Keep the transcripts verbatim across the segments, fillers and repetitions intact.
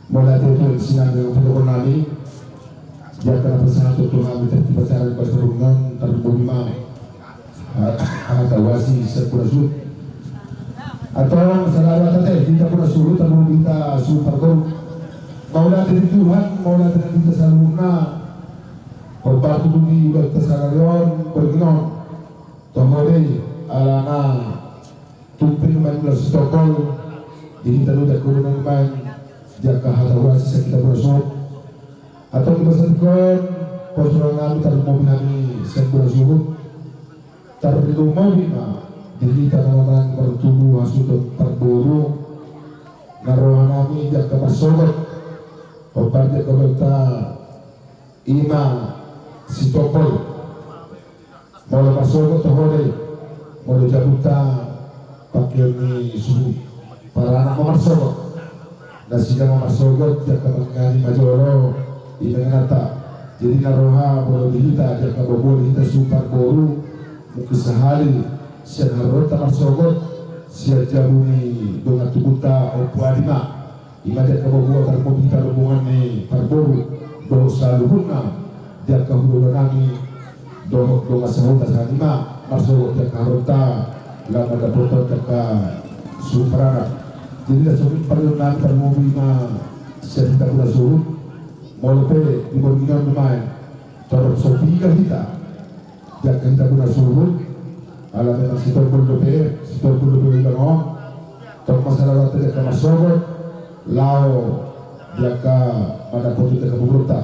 Mauliate tu sinamot na pinatupa nami. Di angka na pasahat tu hami tertib acara di parsabunan, tarlumobi ma hata huasi sian bona suhut. Atau masalah hata huasi sian bona suhut, tarlumobi hita suhut parboru. Mauliate di Tuhan, mauliate di hita saluhutna. Hombar tutu di ulaonta sadari on, borngin on. Toho do i, alana tung pe nuaeng ulaon sitombol di hita do, di angka ulaon nuaeng, di angka hata huasi sian hita bona suhut. Atau di bagasan on, pos roha nami, tarlumobi hami sian bona suhut. Tarlumobi ma di hita na mamang martubu hasuhuton parboru. Na roha nami di angka marsogot, hombar di angka ulaonta i ma sitombol. Molo marsogot toho do i, molo jabunta pangkeon ni suhut. Paranak ma marsogot, nasida ma marsogot, di angka mangingani ma jolo, i ma ingananta. Jadi na roha molo di hita, di angka boaboa di hita suhut parboru, mungkin sahali sian haroroanta marsogot, sian jabu ni dongan tubunta Ompu Adi ma. I ma di angka boaboa, tarlumobi hita rombongan ni parboru dohot saluhutna, di angka hulahula nami dohot dongan sahuta, sahat i ma marsogot di angka haroroanta, laho mandapothon di angka suhut paranak. Jadi na songon i parjolo nami, tarlumobi ma sian hita bona suhut. Molo pe di borngin on nuaeng torop so piga hita di angka hita bona suhut, ala memang sitombol dope, sitombol dope ulaon on. Tong ma sada rohanta di angka marsogot, laho di angka mandapothon di angka boaboanta.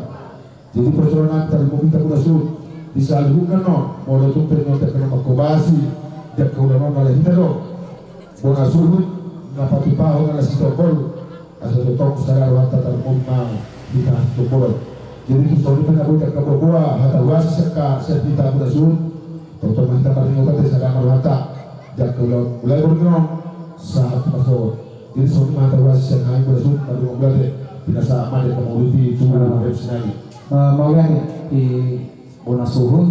Jadi pos roha nami, tarlumobi hita bona suhut di saluhutna on, molo tung pe nuaeng di angka na manghobasi di angka ulaon on, ala hita do bona suhut na patupahon na sitombol. Asa tongtong sada rohanta, tarlumobi ma hita sitombolon. Jadi tu songon i pe na boi di angka boaboa hata huasi sian hita bona suhut. Tongtong ma hita marningot ate, sada ma rohanta di angka ulaon mulai borngin on sahat marsogot. Jadi songon i ma hata huasi sian hami bona suhut, mardongan mauliate. Pinasahat ma di angka manguliti tu reps nai. Eh, mauliate di bona suhut,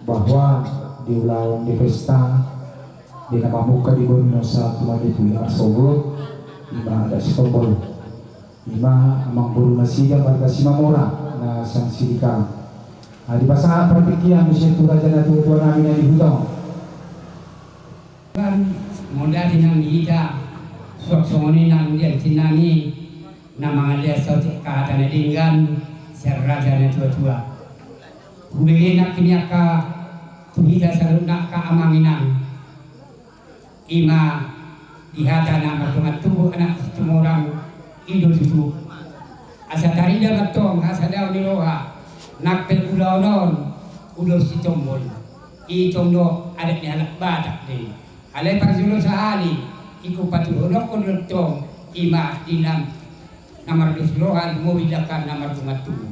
bahwa di ulaon di pesta, di na mamungka di borngin on sahat tu na di pudi marsogot, i ma adat sitombol. I ma amangboru nasida marga Simamora na sian Sidikalang. Nah, dipasahat partingkian muse tu raja natuatua nami na di huta on. Mauliate nang di hita, suang songon i nang di anggi nami, na mangalean saotik hata na denggan sian raja natuatua. Hubege nangkin i angka tu hita saluhutna angka amang inang. I ma di hata na mardongan tubu, anak Situmorang, i do tutu. Asa tarida ma antong hasadaon ni roha, nang pe ulaon on ulaon sitombol. I tong do adat ni halak Batak do i. Alai parjolo sahali ingkon patuduhononku do antong, i ma di na mardos roha, lumobi di angka na mardongan tubu.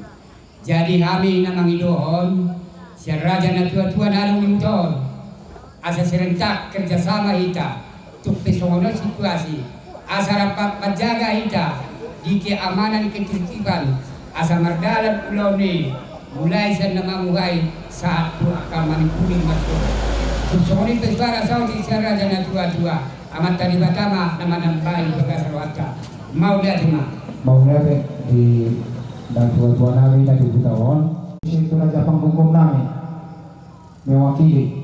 Jadi hami na mangidohon sian raja natuatua na adong di huta on, asa serentak kerjasama hita, tung pe songon on situasi, asa rap manjaga hita di keamanan, ketertiban, asa mardalan ulaon i, mulai sian na manguhai sahat tu angka manimbuli marsogot. Tung songon i pe suara saotik sian raja natuatua, Amanta Debata ma na manambai bagasan rohanta. Mauliate ma. Mauliate di natuatua nami na di huta on. Situ raja panggomgom nami mewakili.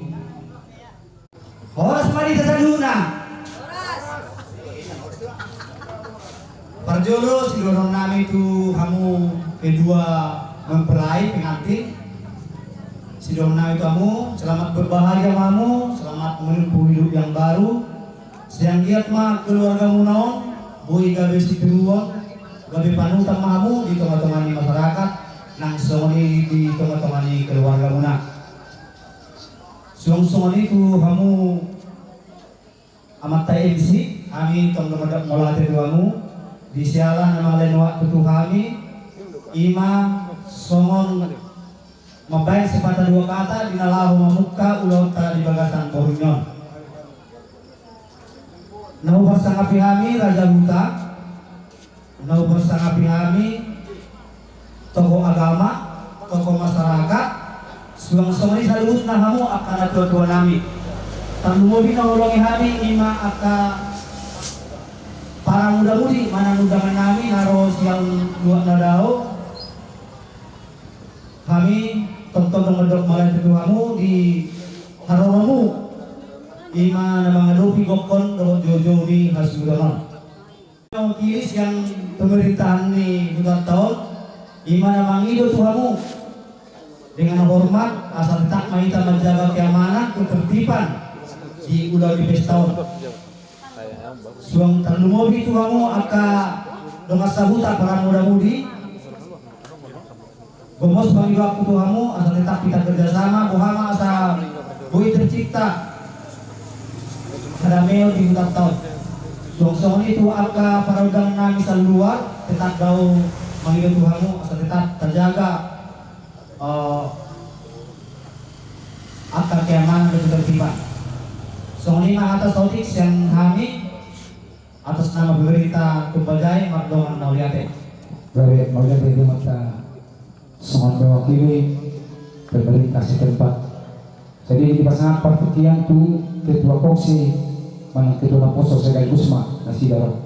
Horas ma di hita saluhutna. Parjolo sidohonon nami tu hamu kedua mempelai pengantin. Sidohonon nami tu hamu, selamat berbahagia ma hamu, selamat menempuh hidup yang baru. Sai anggiat ma keluargamuna on boi gabe sitiruon, gabe panutan ma hamu di tongatonga ni masyarakat, nang songon i di tongatonga ni keluargamuna. Suang songon i tu hamu amanta M C, hami tong do mandok mauliate tu hamu, di siala na mangalean waktu tu hami, i ma songon mambaen sepatah dua kata di na laho mamungka ulaonta di bagasan borngin on. Na huparsangapi hami raja huta, na huparsangapi hami tokoh agama, tokoh masyarakat, suang songon i saluhutna hamu angka natuatua nami. Tarlumobi na huolongi hami i ma angka para Mudamudi manang undangan nami na ro sian luat na dao. Hami tongtong do mandok mauliate tu hamu di haroromu, i ma na mangadopi gokhon dohot joujou ni hasuhuton on. Mewakili sian pemerintahan ni hutanta on, i ma na mangido tu hamu dengan hormat asa tetap ma hita manjaga keamanan ketertiban di ulaon ni pesta on. Suang tarlumobi tu hamu angka dongan sahuta para mudamudi. Gomos pangidoanku tu hamu asa tetap hita kerjasama, boha ma asa boi tercipta perdamaian di hutanta on. Suang songon i tu angka parundangan nami sian luar, tetap do au mangido tu hamu asa tetap tajaga, eh, angka keamanan dan ketertiban. Songon i ma hata saotik sian hami. Atas nama pemerintah Tumbal Jae mardongan mauliate. Baik, mauliate di mata songon mewakili pemerintah setempat. Jadi dipasahat partingkian tu ketua kongsi manang ketua naposo sekaligus ma nasida ro.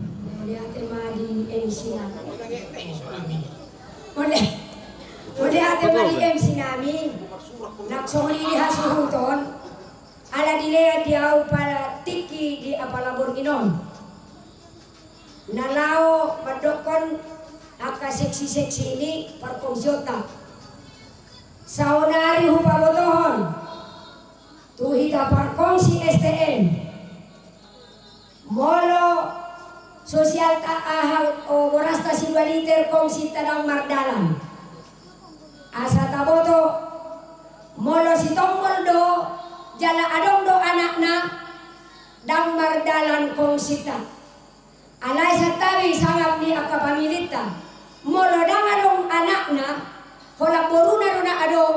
Mauliate ma di M C nami. Mauliate ma di M C nami. Nang songon i di hasuhuton. Ala dilean di au pala tingki di apala borngin on. Na laho mandokkon angka seksi-seksi ni parkongsionta. Saonari hupabotohon tu hita parkongsi S T M. Molo sosialta aha, o, borasta sidua liter kongsinta ndang mardalan. Asa taboto, molo Sitombol do, jala adong do anakna, ndang mardalan kongsinta. Alai santabi sangap ni angka familinta, molo ndang adong anakna, holan boruna do na adong,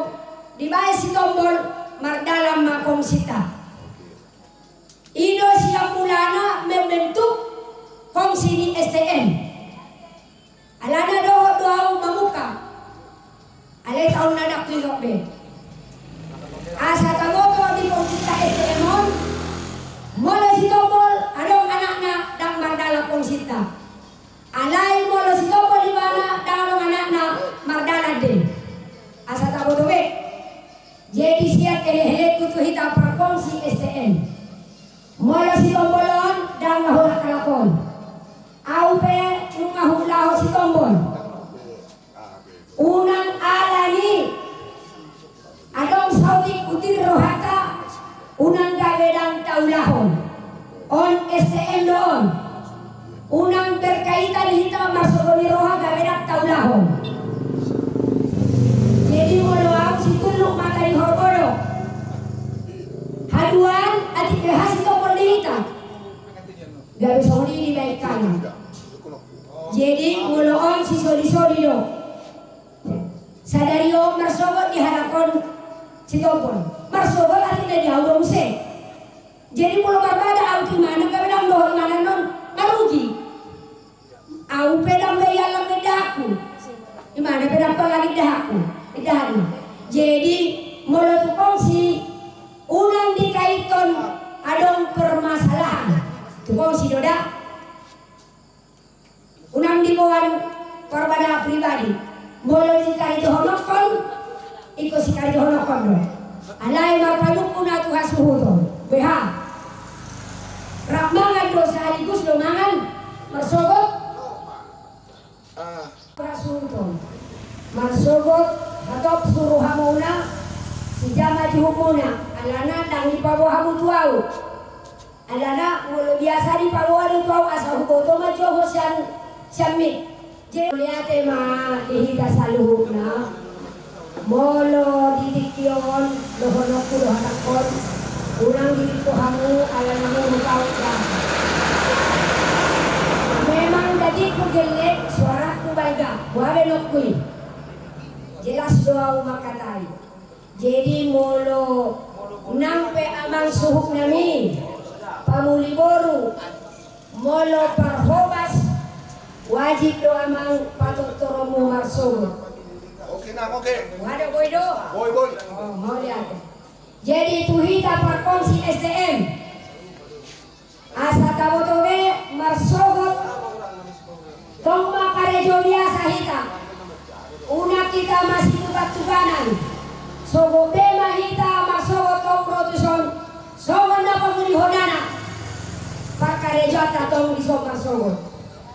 dibaen Sitombol, mardalan ma kongsinta. I do sian mulana membentuk kongsi ni S T M. Alana dohot do au mamungka. Alai taon na ndang huingot be. Asa taboto di kongsinta S T M on, molo Sitombol adong anakna ndang mardalan kongsinta. Alai molo Sitombol ibana ndang adong anakna mardalan do i. Asa taboto be. Jadi sian elehelengku tu hita parkongsi S T M. Molo Sitombol on ndang na holan halak on. Au pe nunga huulahon Sitombol. Unang alani adong saotik utir rohanta, unang gabe ndang taulahon. On S T M do on. Unang berkaitan hita marsogo ni roha gabe ndang taulahon. Jadi molo au situlluk mata ni horbo do. Haduan atik beha Sitombol di hita. Gabe songon i dibaen hami. Jadi molo on sisoli-soli do. Sadari on marsogot di halak on Sitombol. Marsogot atik na di au do muse. Jadi molo marbada au tu imana gabe ndang dohot imana on marugi. Au pe ndang be iallang indahanku. Imana pe ndang iallang indahanku. Indahanna. Jadi molo tu kongsi unang dikaiton adong permasalahan. Tu kongsi do da. Unang diboan parbada pribadi. Molo sikarejehononhon, ingkon sikarejehononhon do. Alai marpanungkun na tu hasuhuton. Beha. Rap mangan do sekaligus do mangan. Marsogot. Hasuhuton. Marsogot, hatop suru hamuna, sijama juhutmuna. Alana ndang dipaboa hamu tu au. Alana molo biasa dipaboa do tu au asa huboto ma jo ho sian, sian mik. Jadi mauliate ma di hita saluhutna. Molo di tingki on dohononku do hatangkon, unang dipikko hamu alana molo taon da. Memang dagingku gellek, suaraku balga, boha be nongku i. Jelas do au mangkatai. Jadi molo nang pe amang suhut nami, pamuli boru, molo parhobas, wajib do amang patortoronmu marsogot. Oke, nang, oke. Wada boi do? Boi, boi. Oh, mauliate. Jadi tu hita parkongsi S T M. Sogot be ma hita marsogot tong ro tuson, songon na pamulihonana pangkarejoanta tong dison marsogot.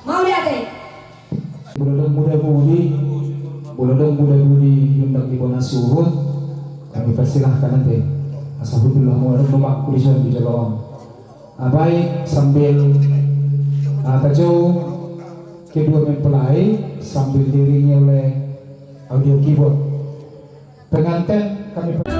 Mauliate. Molo adong muda mudi, molo adong muda mudi undang di bona suhut, kami persilahkan ate. Asa hudul hamu adong domakku dison di jolo on. Abai sambil, ah, tajou kedua mempelai sambil diiringi oleh audio keyboard. Pengantin kami per-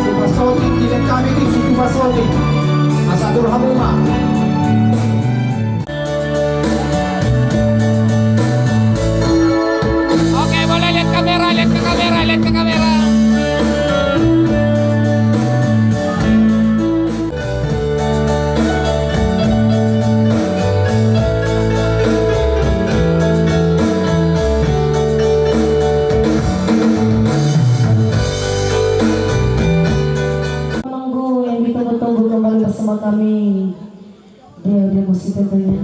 Tupa sotik, dilehon hami di tupa sotik. Asa atur hamu ma. Oke, boleh lihat kamera, lihat ke kamera, lihat ke kamera. Menunggu yang ditunggu-tunggu kembali bersama kami. Dia, dia masih tentunya.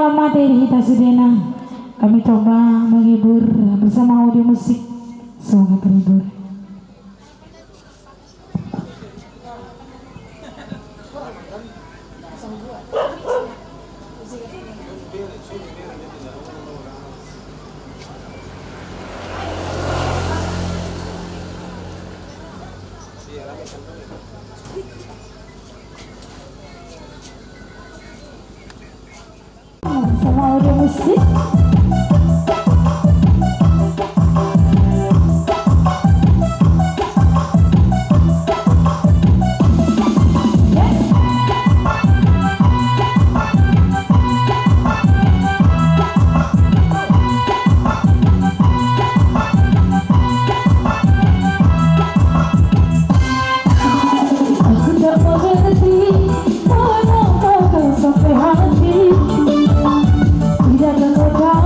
Materi hita sudena, kami coba menghibur bersama audio musik. Semoga terhibur. Sama audio musik. Aku tak mengerti mengapa kau sampai hati. Tidak ada kau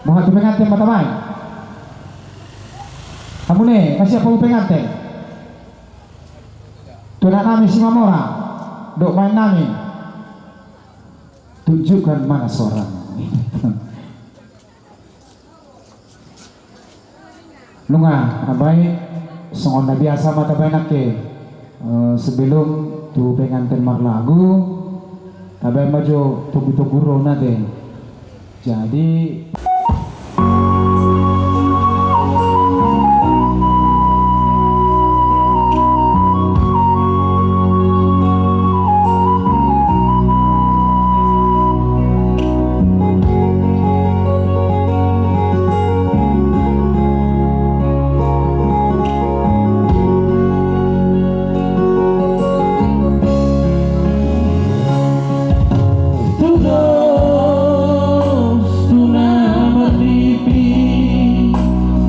Boha tu penganten ma tabaen? Hamu ne, na siap hamu penganten? Tu anak nami Simamora dohot baen nami. Tunjukkan mana suaramu. Nunga, abai, songon na biasa ma tabaen nangkin. Eh, sebelum tu penganten marlagu, tabaen ma jo togu-togu ro na te. Jadi, tudos tu na marripi,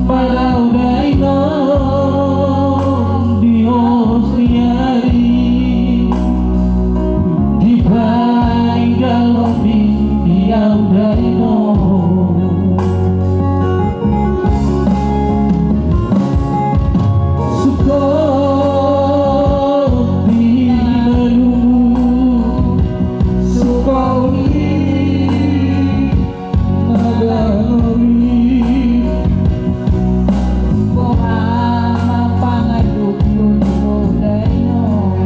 padaodainon di hos ni ari, dibaen galombing di aodainon. Sukoti na lumu, sukoti na ganori. Boha ma pangaduhon tu aodainon?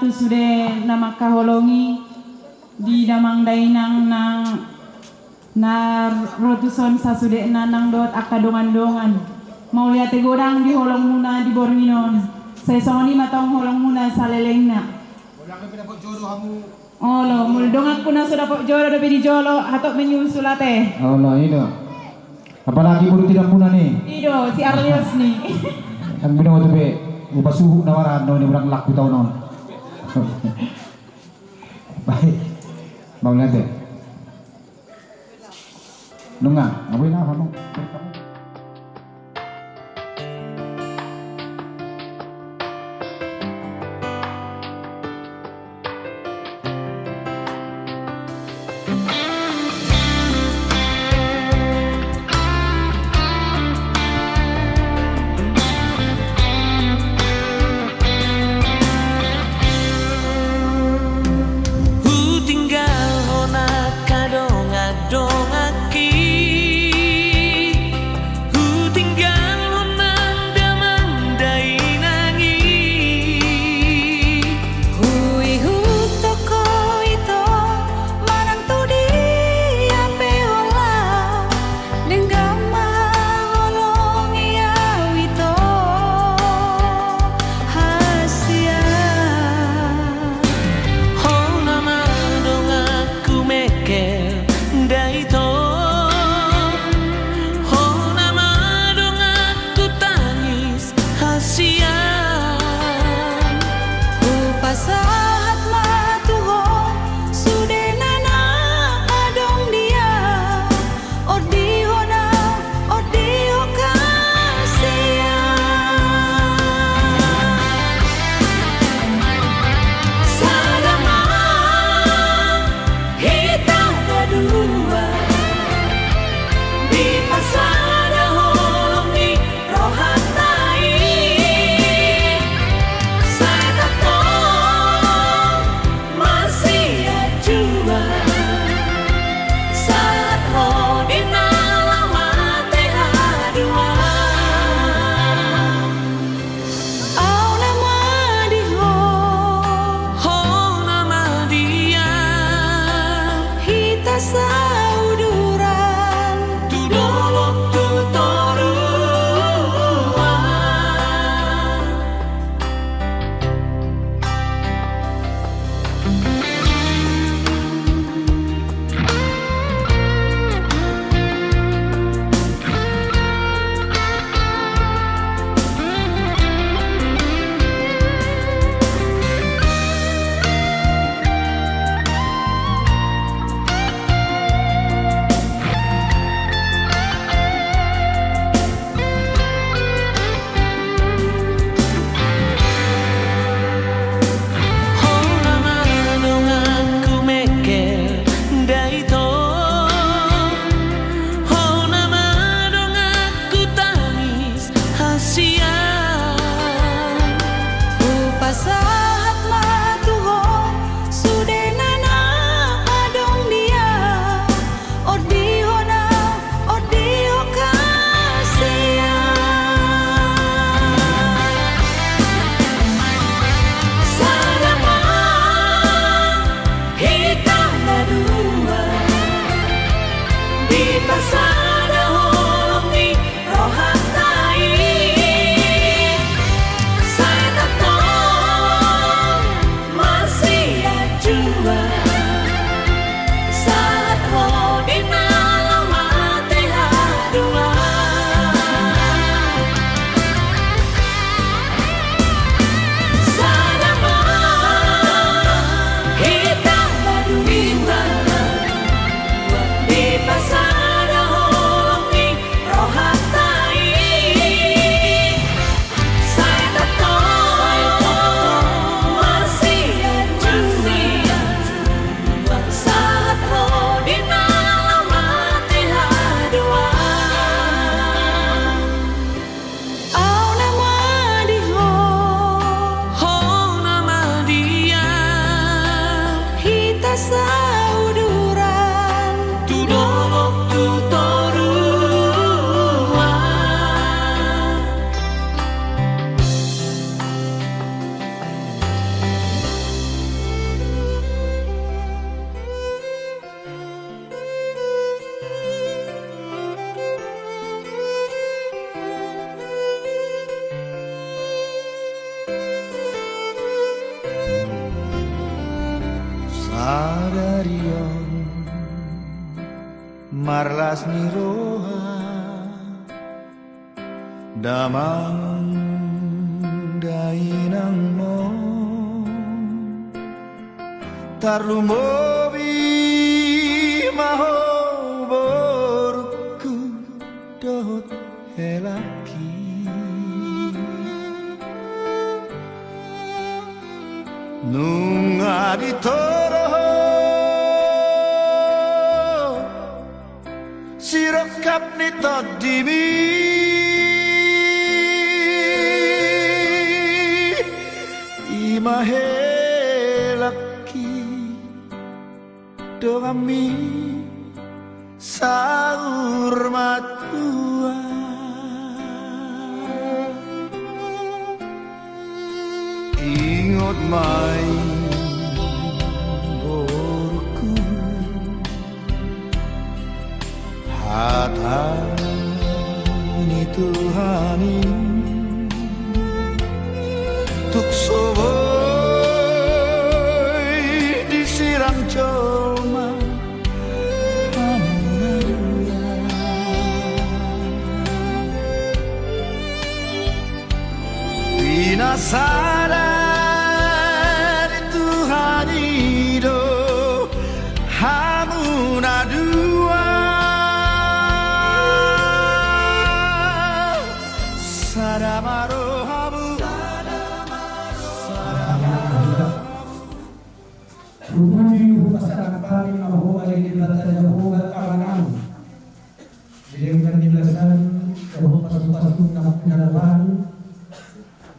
Sude na mangkaholongi di damang dainang na, na ro tuson sasudena nang dohot angka dongan-dongan. Mauliate godang di holongmuna di borngin on. Sai songon i ma tong holongmuna salelengna. Olo, molo donganku na so dapot jodoh dope di jolo, hatop ma niusul ate. Olo, i do. Apalagi boru tinambunan i. I do, si Arlius ni. Kan binoto pe, upa suhuk na marano ni, urang laku taon on. Baik. Mauliate. Nunga, ngabui na hamu. Hutinggalhon angka dongan-donganki. Marlas ni roha damang dainangmon, tarlumobi ma ho borungku dohot helangki. Nunga ditoro ho sirongkap ni tondimi, i ma helangki, donganmi saur matua. Ingot ma i, borungku, hata ni Tuhan i, tung so boi disirang jolma hamu na dua. Pinasada ni Tuhan i do hamu na dua. Sada ma rohamu. Hupuji, hupasahat hami ma Ho ale Debata Jahowa Amanami. Dilehon ni bagasan dohot pasupasu na pinarrohami,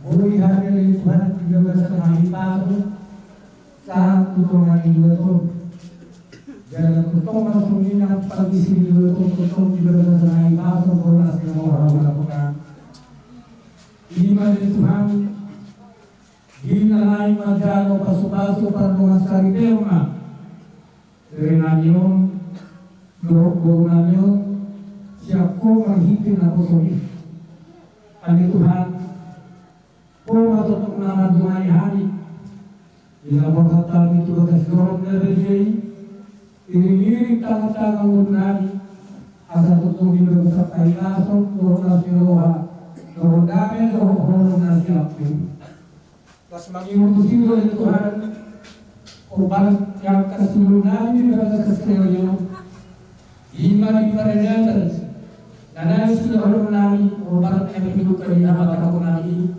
boi hami ale Tuhan di bagasan hahipason sahat tu tonga ni dua ton. Jala tu tonga songon i nang pangisi ni dua ton, tu tonga di bagasan hahipason dohot las ni roha. I ma ale Tuhan, di na naeng manjalo pasupasu pardongansaripeon ma berenami on dohot borunami on sian Ho marhite naposom i. Ale Tuhan, Ho ma tongtong na mandongani hami. Di na borhat hami tu bagas joro na badia i, iring-iring tangan-tangan ngolunami, asa tongtong di bagasan hahipason dohot las ni roha, dohot dame dohot holong na sian Ho. Las mangihuthon ale Tuhan, hombar ni angka siulunami di bagasan sadari on, i ma di paradaton na naeng sihatahonon nami, hombar ni angka di habatahonami i.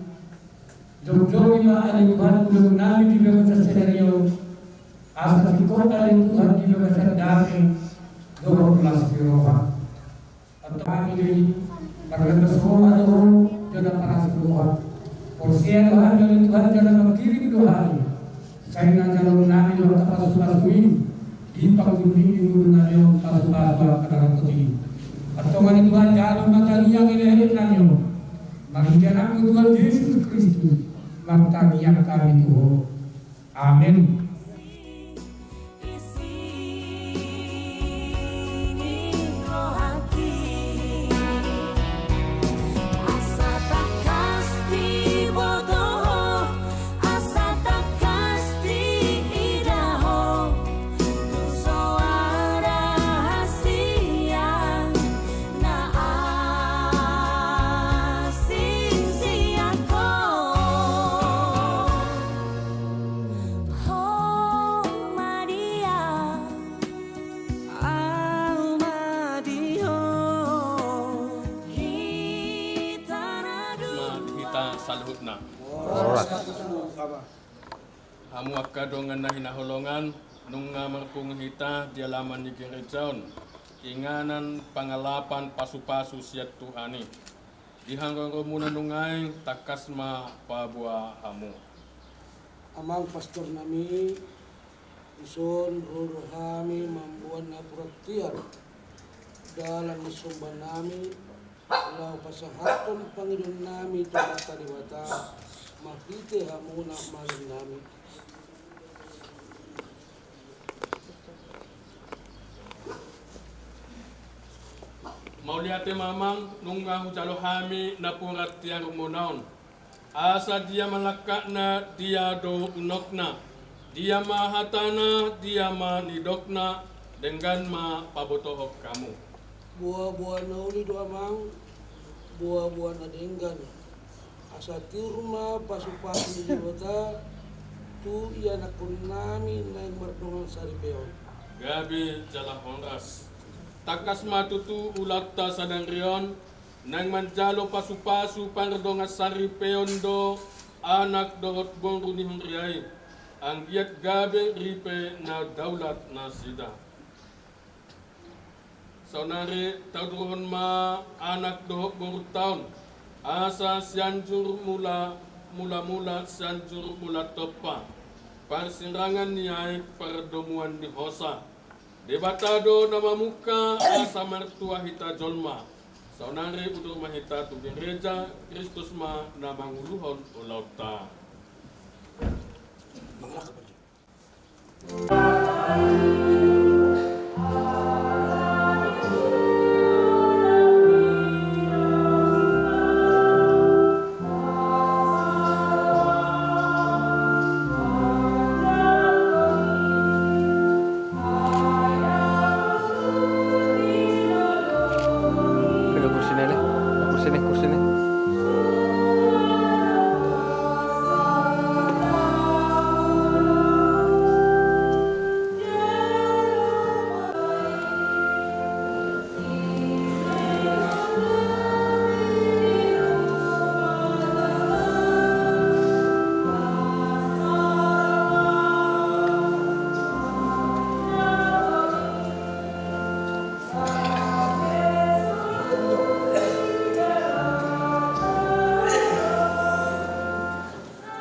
Jongjongi ma ale Tuhan ulaonnami di bagasan sadari on, asa singkop ale Tuhan di bagasan dame dohot las ni roha. Antong hami do i, marlas roha do Ho jala paras roha. Porsea do hami ale Tuhan jala manghirim do hami sai na jaloonnami do angka pasupasu i, di pangulumi ngolunami on pasupasu angka na rap tu i. Antong ale Tuhan jalo ma tangiang elekeleknami on marhite Anakmu Tuhan Jesus Kristus, martangiang hami tu Ho. Amen. Hita saluhutna. Hamu angka dongan na hinaholongan, nunga marpungu hita di alaman ni gereja on, inganan pangalapan pasupasu sian Tuhan i. Di haroromuna nuaeng tangkas ma paboa hamu. Amang pastornami, dison ro do hami mamboan napuran tiar dalan ni sombanami, laho pasahathon pangidoannami tu Amanta Debata marhite hamuna amang nami. Mauliate ma amang, nunga hujalo hami napuran tiarmuna on. Asa dia ma langkatna, dia do unokna, dia ma hatana, dia ma nidokna, Denggan ma pabotohon hamu. Boaboa na uli do, Amang, boaboa na denggan. Asa tiur ma pasupasu ni Debata tu ianakkonnami naeng mardongan saripeon. Gabe jala horas. Tangkas ma tutu ulaonta sadari on naeng manjalo pasupasu pardongan saripeon do anak dohot boru ni huria i, anggiat gabe ripe na daulat nasida. Saonari taudurhon ma anak dohot borunta on, asa Sianjur Mula, Mulamula, Sianjur Mula Tompa, parsirangan ni aek pardomuan ni hosa. Debata do na mamungka asa martua hita jolma. Saonari udur ma hita tu gereja, Kristus ma na manguluhon ulaonta. Kursi ni, kursi ni, kursi ni.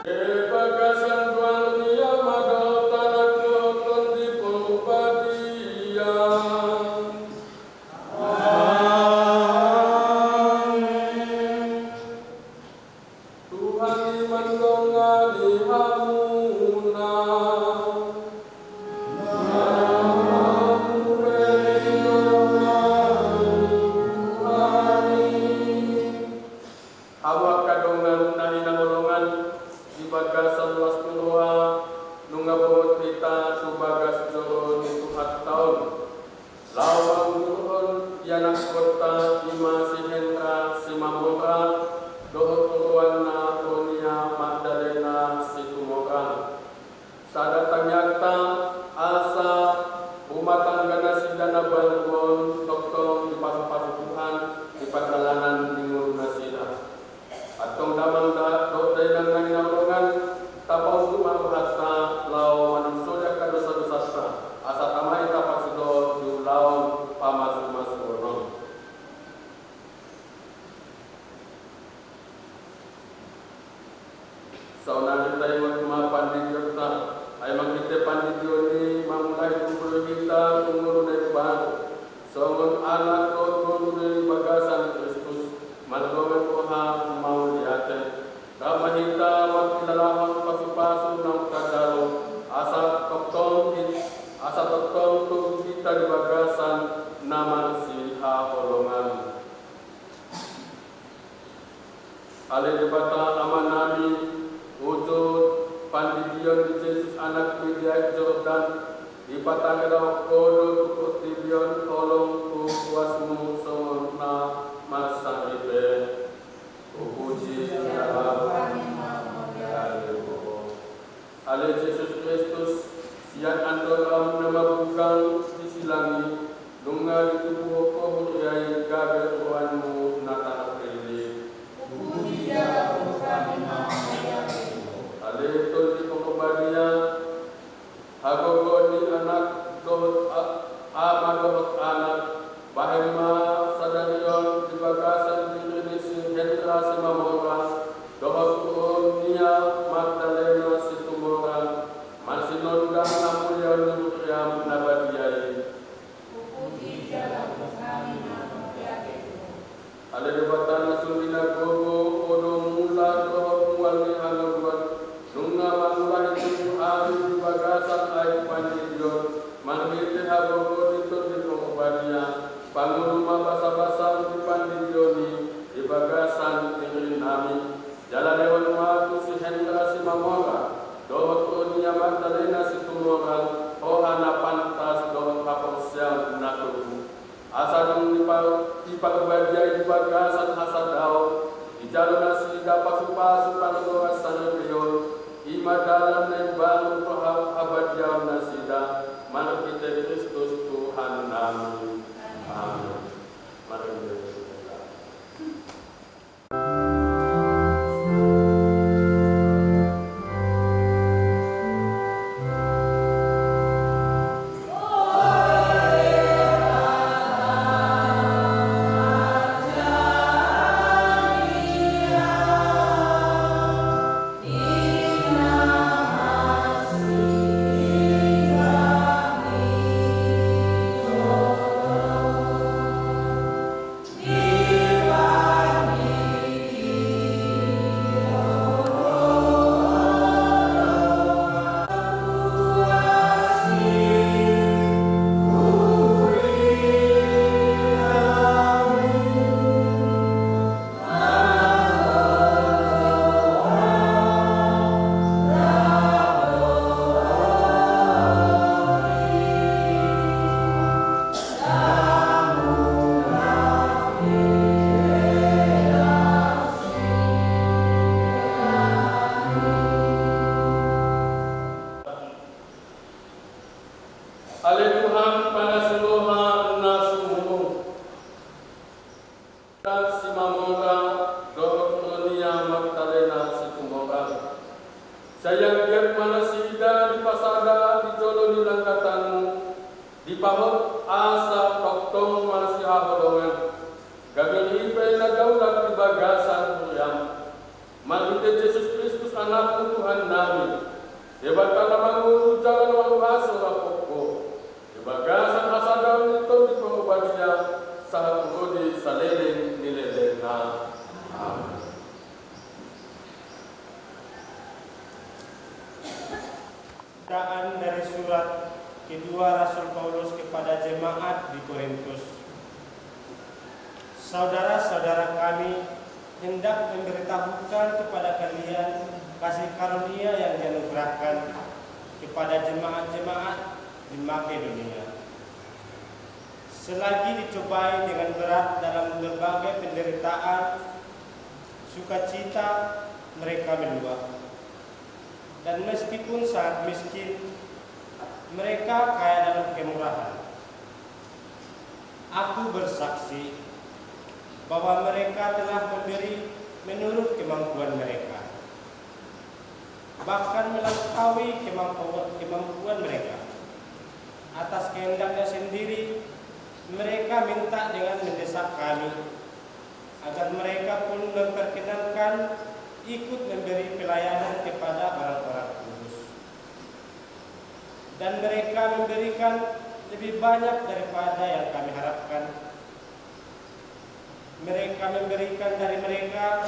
Di bagasan goar ni Ama dohot Anak dohot Tondi Porbadia. Amen. Tuhan i mandongani hamuna. Amen. Tuhan i. Hamu angka dongan na hinaholongan, di bagasan las ni roha, nunga bongot hita tu bagas joro ni Tuhanta on. Laho mangudurhon ianakkonta, i ma si Hendra Simamora dohot huroanna Ronia Magdalena Situmorang. Sada tangiangta asa rumah tangga nasida na baru on tongtong dipasupasu Tuhan di pardalanan ni ngolu nasida. Antong damang dohot dainang na hinaholongan, tapaunduk ma rohanta laho manusoli angka dosadosanta, asa tama hita parsidohot di ulaon pamasumasuon on. Saonari taingot ma pandidionta, ai marhite pandidion i mamulai tu ngolu hita tu ngolu na imbaru. Songon anak dohot boru di bagasan Kristus, mardongan roha mauliate. Rap ma hita mangkilalahon pasupasu naung tajalo, asa tongtong hit-, asa tongtong togu hita di bagasan na marsihaholongan. Ale Debata Amanami, ujur pandidion ni Jesus Anakmi di Aek Jordan, dipatangihon Ho do tu portibi on holong tu huasMu songon na marsaripe. Hupuji jala hupaima Ho. Ale Jesus Kristus, sian andoranMu na mabugang di silang i, nunga ditubuhon Ho huria i gabe rohaMu na tarpillit. Hupuji jala hupaima Ho. Ale Tondi Porbadia, hagogoon ni Anak dohot a-, Ama dohot Anak, bahen ma sadari on di bagasan diri ni si Hendra Simamora dohot Ronia Magdalena Situmorang, Sai anggiat ma nasida dipasada di jolo ni langkatanmu, dipahot asa tongtong masihaholongan, gabe nipe na daulat di bagasan huriam. Marhite Jesus Kristus Anakmu Tuhannami, Debata na mangolu jala na mangolu hasohoranmu, di bagasan hasadaon ni Tondi Parbadia, sahat tu ro di saleleng ni lelengna. Amen. Bacaan dari surat kedua Rasul Paulus kepada jemaat di Korintus. Saudara-saudara kami hendak memberitahukan kepada kalian kasih karunia yang dianugerahkan kepada jemaat-jemaat di Makedonia. Selagi dicobai dengan berat dalam berbagai penderitaan, sukacita mereka meluap. Dan meskipun sangat miskin, mereka kaya dalam kemurahan. Aku bersaksi bahwa mereka telah memberi menurut kemampuan mereka, bahkan melampaui kemampuan, kemampuan mereka. Atas kehendaknya sendiri, mereka minta dengan mendesak kami agar mereka pun memperkenankan ikut memberi pelayanan kepada orang-orang kudus. Dan mereka memberikan lebih banyak daripada yang kami harapkan. Mereka memberikan dari mereka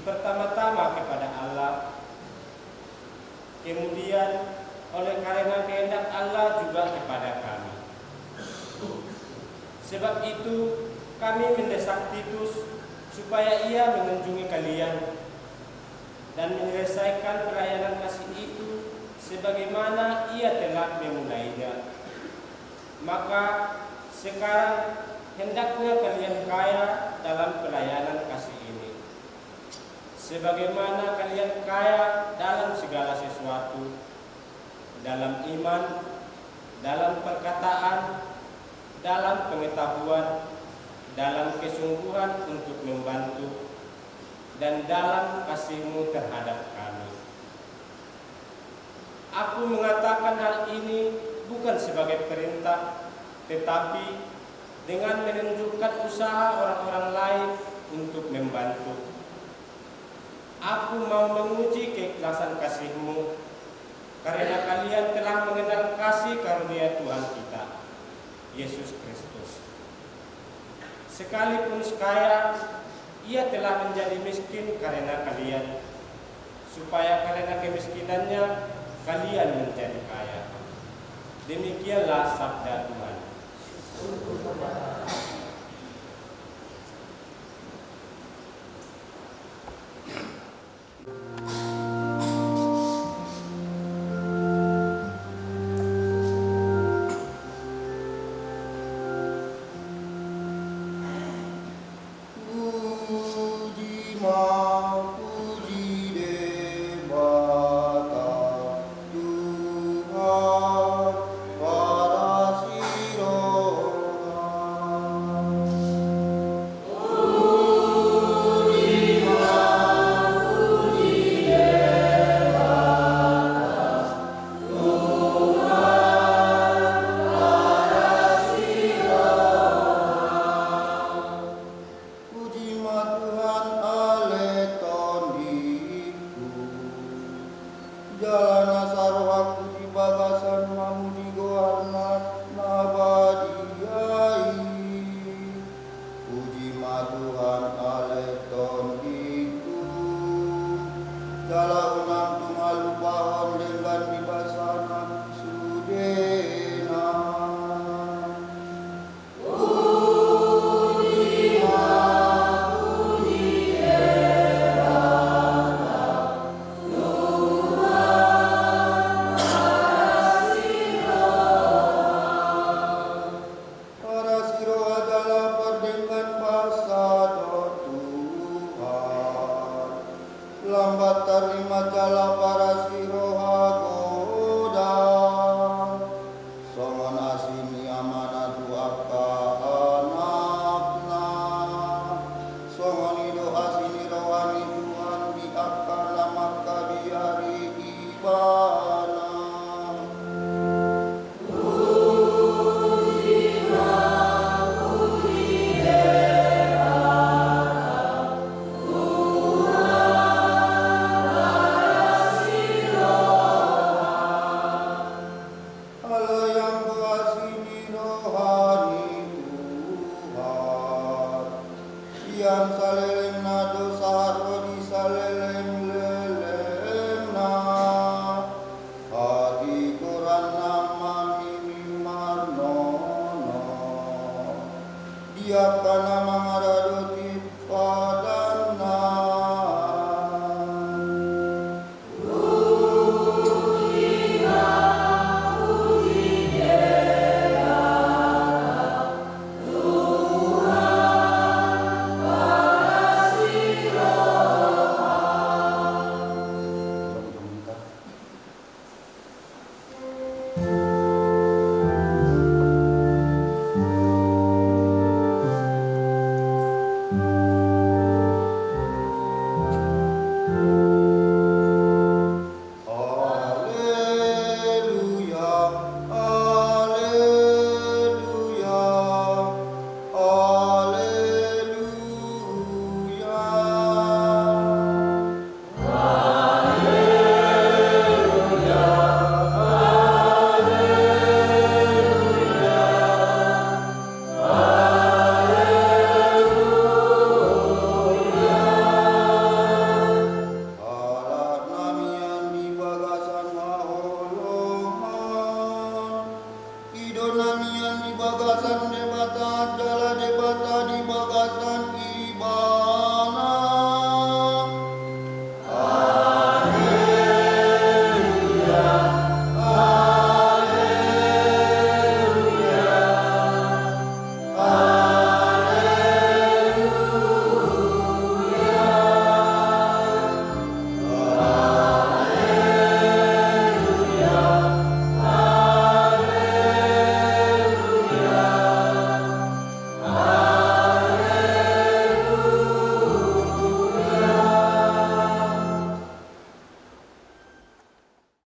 pertama-tama kepada Allah, kemudian oleh karena kehendak Allah juga kepada kami. Sebab itu, kami mendesak Titus supaya ia mengunjungi kalian dan menyelesaikan pelayanan kasih itu sebagaimana ia telah memulainya. Maka sekarang hendaknya kalian kaya dalam pelayanan kasih ini, sebagaimana kalian kaya dalam segala sesuatu, dalam iman, dalam perkataan, dalam pengetahuan, dalam kesungguhan untuk membantu, dan dalam kasihmu terhadap kami. Aku mengatakan hal ini bukan sebagai perintah, tetapi dengan menunjukkan usaha orang-orang lain untuk membantu. Aku mau menguji keikhlasan kasihmu, karena kalian telah mengenal kasih karunia Tuhan kita, Yesus Kristus. Sekalipun kaya, ia telah menjadi miskin karena kalian, supaya karena kemiskinannya kalian menjadi kaya. Demikianlah sabda Tuhan. Puji ma, puji Debata, Tuhan parasi roha. Puji ma Tuhan ale tondingku. Jala nasa rohangku di bagasan mamuji goarna na badia i. Puji ma Tuhan ale tondingku. Jala unang tung